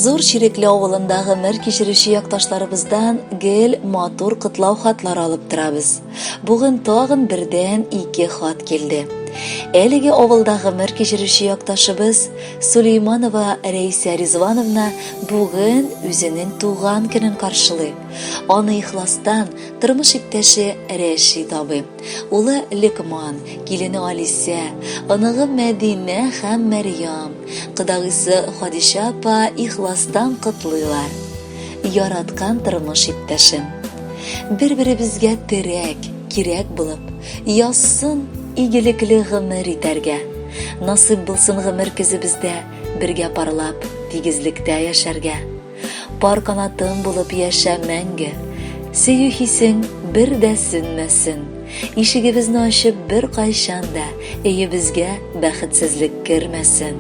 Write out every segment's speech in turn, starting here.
Зур Чирекле авылында гомер кичерүче якташларыбыздан гел матур котлау хатлары алып торабыз. Бүген тагын бердән ике хат килде. Әлеге авылда гомер кичерүче якташыбыз Сулейманова Рәйсә Ризвановна бүген үзенең туган көнен каршылый. Аны ихластан тормыш иптәше Рәшит абый, улы Лекман, килене Алисә, оныгы Мәдинә һәм Мәрьям, кодагыйсы Хадичә апа ихластан котлыйлар. Яраткан тормыш иптәшем. Бер-беребезгә терәк, кирәк булып, язсын игелекле гомер итәргә. Насыйп булсын гомер көзебездә бергә парлап, тигезлектә яшәргә. Пар канатым булып яшә мәңге. Сөю хисең бер дә сүнмәсен. Ишегебезне ачып беркайчан да өебезгә бәхетсезлек кермәсен.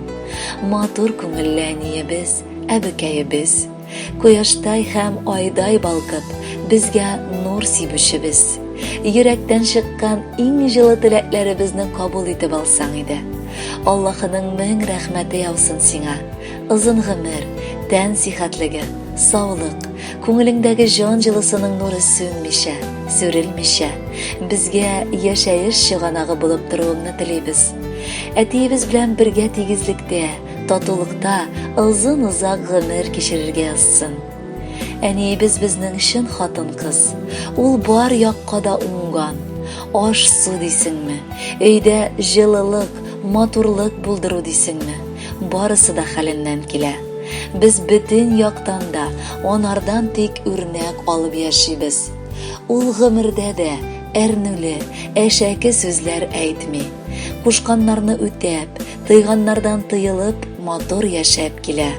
Матур күңелле әниебез, әбекәебез. Кояштай һәм айдай балкып, безгә нур сибүчебез. Йөрәктән чыккан иң җылы теләкләребезне кабул итеп алсаң иде. Аллаһының мең рәхмәте яусын сиңа. Озын гомер, тән сихәтлеге, саулык, күңелеңдәге җан җылысының нуры сүнмичә, сүрелмичә, безгә яшәеш чыганагы булып торуыңны телибез. Әтиебез белән бергә тигезлектә, татулыкта озын-озак гомер кичерергә язсын. Әниебез безнең чын хатын-кыз. Ул бар якка да уңган. Аш-су дисеңме, өйдә җылылык, матурлык булдыру дисеңме, барысы да хәленнән килә. Без бөтен яктан да анардан тик үрнәк алып яшибез. Ул гомердә дә әрнүле, әшәке сүзләр әйтми. Кушканнарны үтәп, тыйганнардан тыелып, матур яшәп килә.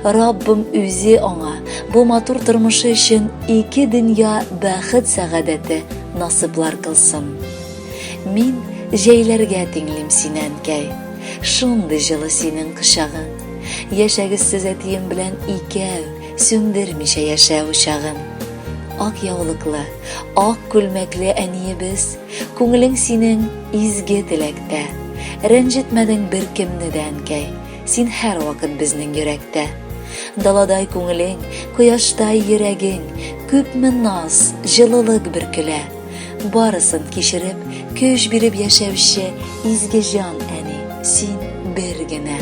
Раббым үзе аңа бу матур тормышы өчен ике дөнья бәхет-сәгадәте насыйплар кылсын. Мин җәйләргә тиңлим сине, әнкәй. Шундый җылы синең кочагың. Яшәгез сез әтием белән икәү, сүндермичә яшәү учагын. Ак яулыклы, ак күлмәкле әниебез, күңелең синең изге теләктә. Рәнҗетмәдең беркемне дә, әнкәй, син һәрвакыт безнең йөрәктә. Даладай күңелең, кояштай йөрәгең, күпме наз, җылылык бөркелә. Барысын кичереп, көч биреп яшәүче изге җан әни, син бер генә.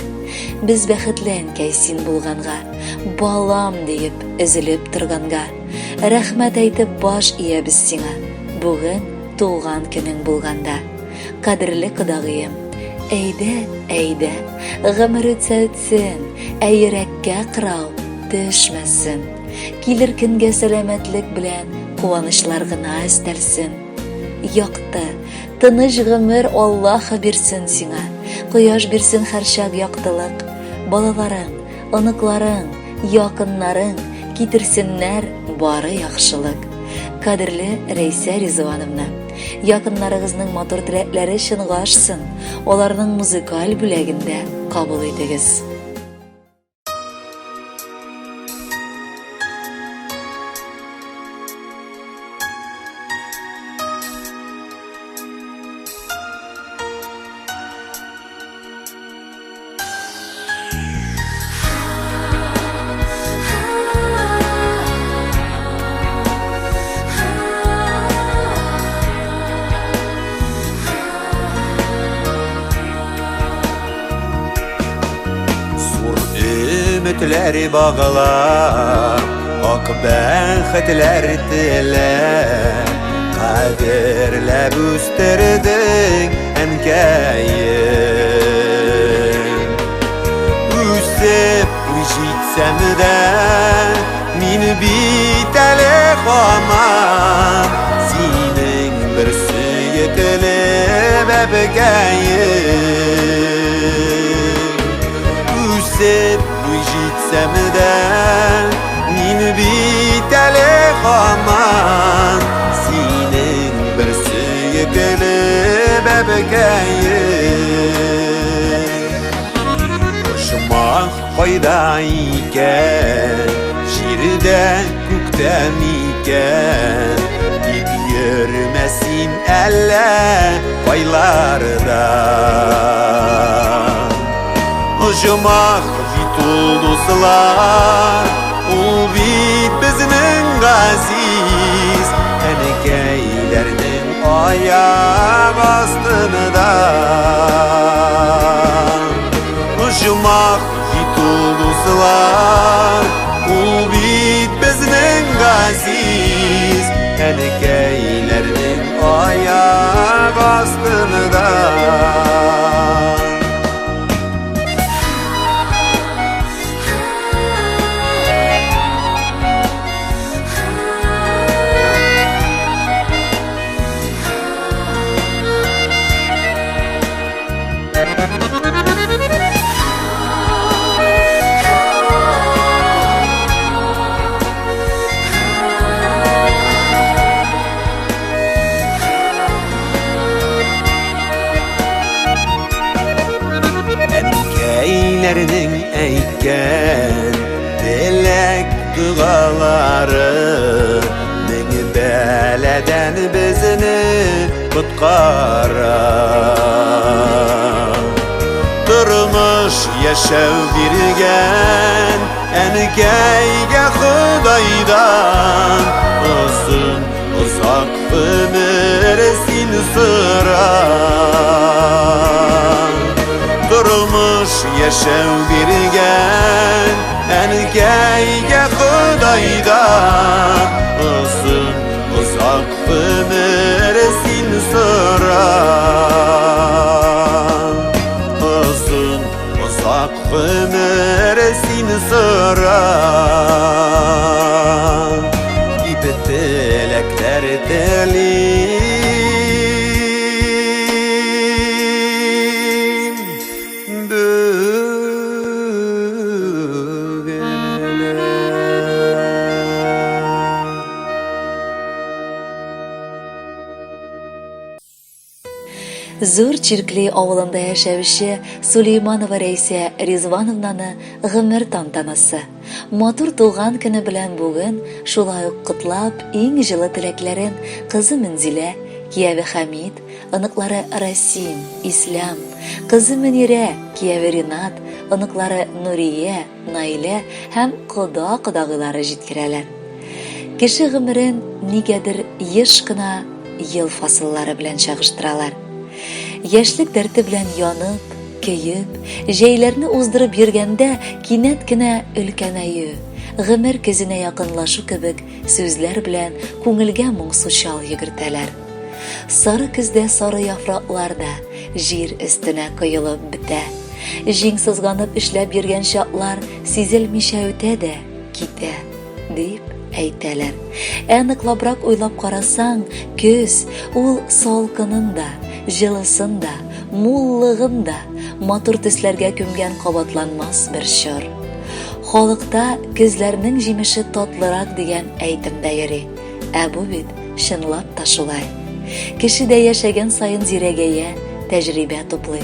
Без бәхетле әнкәй син булганга, балам диеп өзелеп торганга. Рәхмәт әйтеп баш иябез сиңа, бүген туган көнең булганда. Кадерле кодагыем, әйдә, әйдә, гомер үтсә үтсен, ә йөрәккә кырау төшмәсен. Килер көнгә сәламәтлек белән куанычлар гына өстәлсен. Якты, тыныч гомер Аллаһ бирсен сиңа. Кояш бирсен һәрчак яктылык. Балаларың, оныкларың, якыннарың китерсеннәр бары яхшылык. Кадерле Рәйсә Ризвановна, якыннарыгызның матур теләкләре чынга ашсын, аларның музыкаль бүләген дә кабул итегез. Зур өметләр баглап, ак бәхетләр теләп, кадерләп үстердең, әнкәем. Үсеп җитсәм дә, мин бит әле һаман синең бер сөекле бәбкәең. Үсеп буй җитсәм дә, мин бит әле һаман синең бер сөекле бәбкәең. Оҗмах кайда икән, җирдә, күктә микән, дип йөрмә син әллә кайларда. Оҗмах бит бит ул, дуслар, ул бит безнең газиз әнекәйләрнең аяк астында. Оҗмах бит ул, дуслар, ул бит безнең газиз әнекәйләрнең аяк астында. Әнкәйләрнең әйткән теләк догалары мең бәладән безне коткара. Тормыш яшәү биргән әнкәйгә Ходайдан озын озак гомер син сора. Тормыш яшәү биргән әнкәйгә Ходайдан озын озак гомер син сора. Озын озак гомер син сора. Дип теләкләр телим бүген. Зур Чиркли авылында яшәүче Сулейманова Рәйсә Ризвановнаны гомер тантанасы, матур туган көне белән бүген шулай ук котлап, иң җылы теләкләрен кызы Мөнзилә, кияве Хәмит, оныклары Расим, Ислам, кызы Мөнирә, кияве Ринат, оныклары Нурия, Наилә һәм кода-кодагыйлары җиткерәләр. Кеше гомерен нигәдер еш кына ел фасыллары белән чагыштыралар. Яшьлек дәрте белән янып, көеп, җәйләрне уздырып йөргәндә кинәт кенә өлкәнәю, гомер көзенә якынлашу кебек сүзләр белән күңелгә моңсу чал йөгертәләр. Сары көздә сары яфраклар да җир өстенә коелып бетә. Җиң сызганып эшләп йөргән чаклар сизелмичә үтә дә китә, дип әйтәләр. Ә ныклабрак уйлап карасаң, көз ул салкынын да, җылысын да, муллыгын да, матур төсләргә күмгән кабатланмас бер чор. Халыкта көзләрнең җимеше татлырак дигән әйтем дә йөри. Ә бу бит чынлап та шулай. Кеше дә яшәгән саен зирәгәя, тәҗрибә туплый.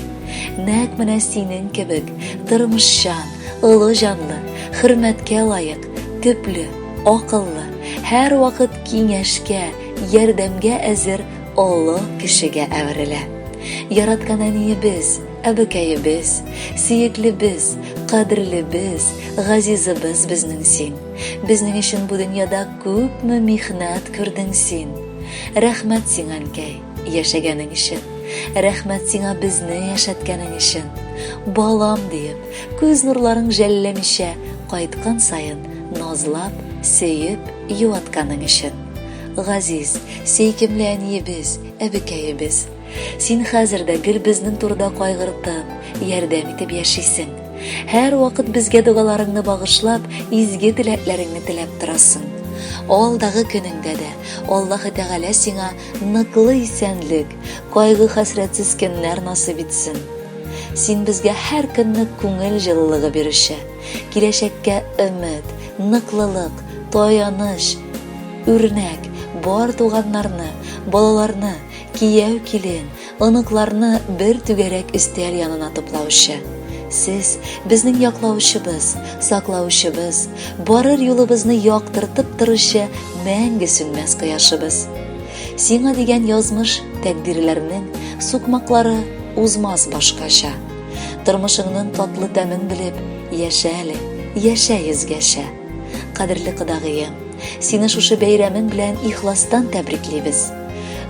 Нәкъ менә синең кебек тормышчан, олы җанлы, хөрмәткә лаек, төпле, акыллы, һәрвакыт киңәшкә, ярдәмгә әзер олы кешегә әверелә. Яраткан әниебез, әбекәебез, сөеклебез, кадерлебез, газизыбыз безнең син. Безнең өчен бу дөньяда күпме михнәт күрдең син. Рәхмәт сиңа, әнкәй, яшәгәнең өчен. Рәхмәт сиңа безне яшәткәнең өчен. Балам диеп, күз нурларың жәлләмичә, кайткан саен назлап, сөеп, юатканың өчен. Газиз, сөйкемле әниебез, әбекәебез. Син хәзер дә гел безнең турыда кайгыртып, ярдәм итеп яшисең. Һәрвакыт безгә догаларыңны багышлап, изге теләкләреңне теләп торасың. Алдагы көнеңдә дә Аллаһы Тәгалә сиңа ныклы исәнлек, кайгы-хәсрәтсез көннәр насыйп итсен. Син безгә һәр көнне күңел җылылыгы бирүче, киләчәккә өмет, ныклылык, таяныч, үрнәк, бар туганнарны, балаларны, кияү-килен, оныкларны бер түгәрәк өстәл янына туплаучы. Сез, безнең яклаучыбыз, саклаучыбыз, барыр юлыбызны яктыртып торучы мәңге сүнмәс кояшыбыз. Сиңа дигән язмыш тәкъдирләрнең сукмаклары узмас башкача. Тормышыңның татлы тәмен белеп, Яшә әле, яшә йөзгәчә. Кадерле кодагыем, сине шушы бәйрәмең белән ихластан тәбриклибез.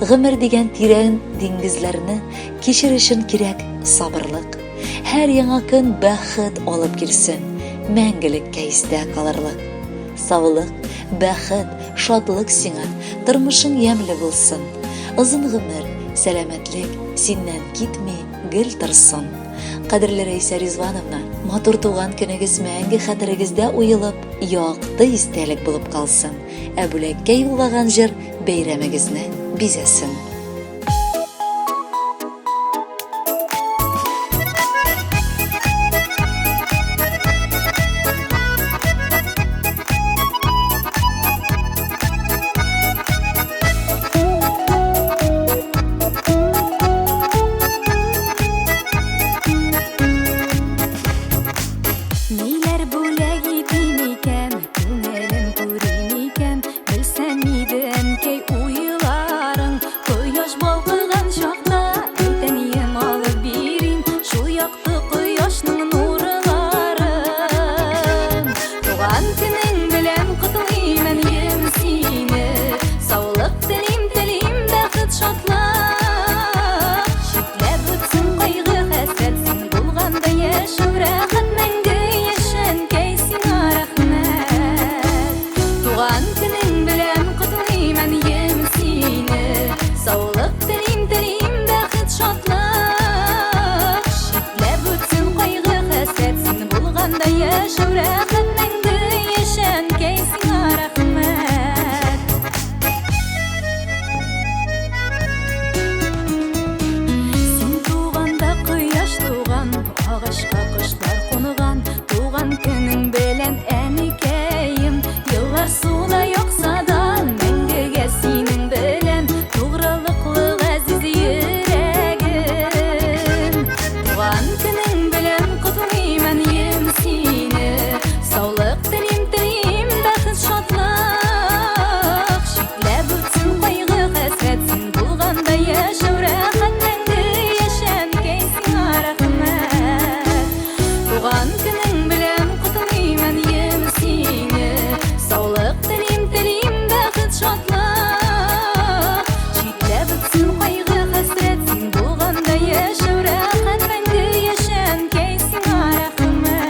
Гомер дигән тирән диңгезләрне кичер өчен кирәк сабырлык. Һәр яңа көн бәхет алып килсен, мәңгелеккә истә калырлык. Саулык, бәхет, шатлык сиңа, тормышың ямьле булсын. Озын гомер, сәламәтлек синнән китми, гел торсын. Кадерле Рәйсә Ризвановна, матур туган көнегез мәңге хәтерегездә уелып, якты истәлек булып калсын. Ә бүләккә юллаган җыр бәйрәмегезне бизәсен. Ниләр бүләк итим икән, күңелем күрим икән, белсәм иде, әнкәй, уйларың. Кояш балкыган чакта, әйтәнием алып бирим, шул якты кояшның нурларын. Туган көнең белән котлыйм, әнием, сине. Саулык телим, телим, бәхет, шатлык. Читләп үтсен кайгы, хәсрәт, син булганда яшәү рәхәт, мәңге яшә, әнкәй, сиңа рәхмәт. Туган көнең белән котлыйм, әнием, сине. Саулык телим, телим, бәхет, шатлык. Читләп үтсен кайгы, хәсрәт, син булганда яшәү рәхәт, мәңге яшә, әнкәй, сиңа рәхмәт. Син туганда кояш туган, агачка кошлар кунган. Туган көнең белән, әнекәем, еллар суда акса да, мәңгегә синең белән тугрылыклы газиз йөрәгем. Туган көнең белән котлыйм, әнием, сине. Саулык телим, телим, бәхет, шатлык. Читләп үтсен кайгы, хәсрәт, син булганда яшәү рәхәт, мәңге яшә, әнкәй, сиңа рәхмәт. Туган көнең белән котлыйм, әнием, сине. Саулык телим, телим, бәхет, шатлык. Читләп үтсен кайгы, хәсрәт, син булганда яшәү рәхәт, мәңге яшә, әнкәй, сиңа рәхмәт.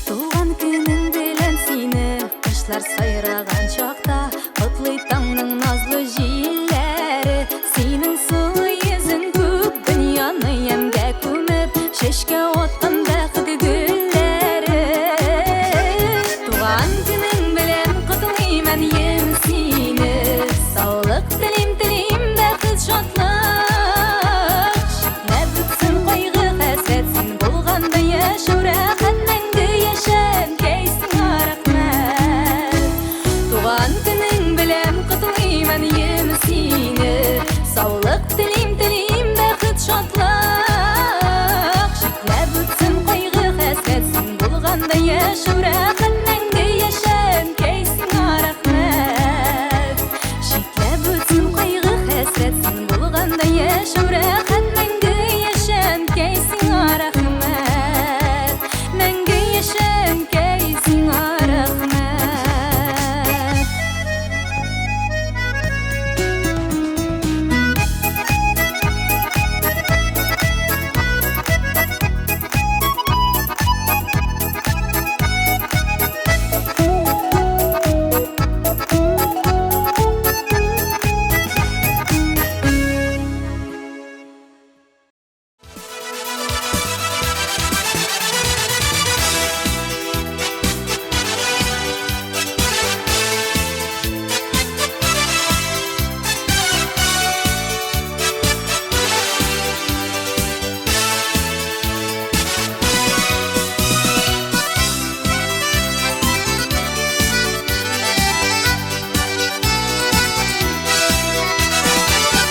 Туган көнең белән сине, кошлар сайраган чакта, котлый таңның назлы җилләре. Синең сылу йөзең күк дөньяны ямьгә күмеп, чәчкә аткан бәхет гөлләре. Туган көнең белән котлыйм, әнием, сине. Саулык телим, телим, бәхет, шатлык. Читләп үтсен кайгы, хәсрәт, син булганда яшәү рәхәт, мәңге яшә, әнкәй, сиңа рәхмәт. Туган көнең белән котлыйм, әнием, сине. Саулык телим, телим, бәхет, шатлык. Читләп үтсен кайгы, хәсрәт, син булганда яшәү рәхәт,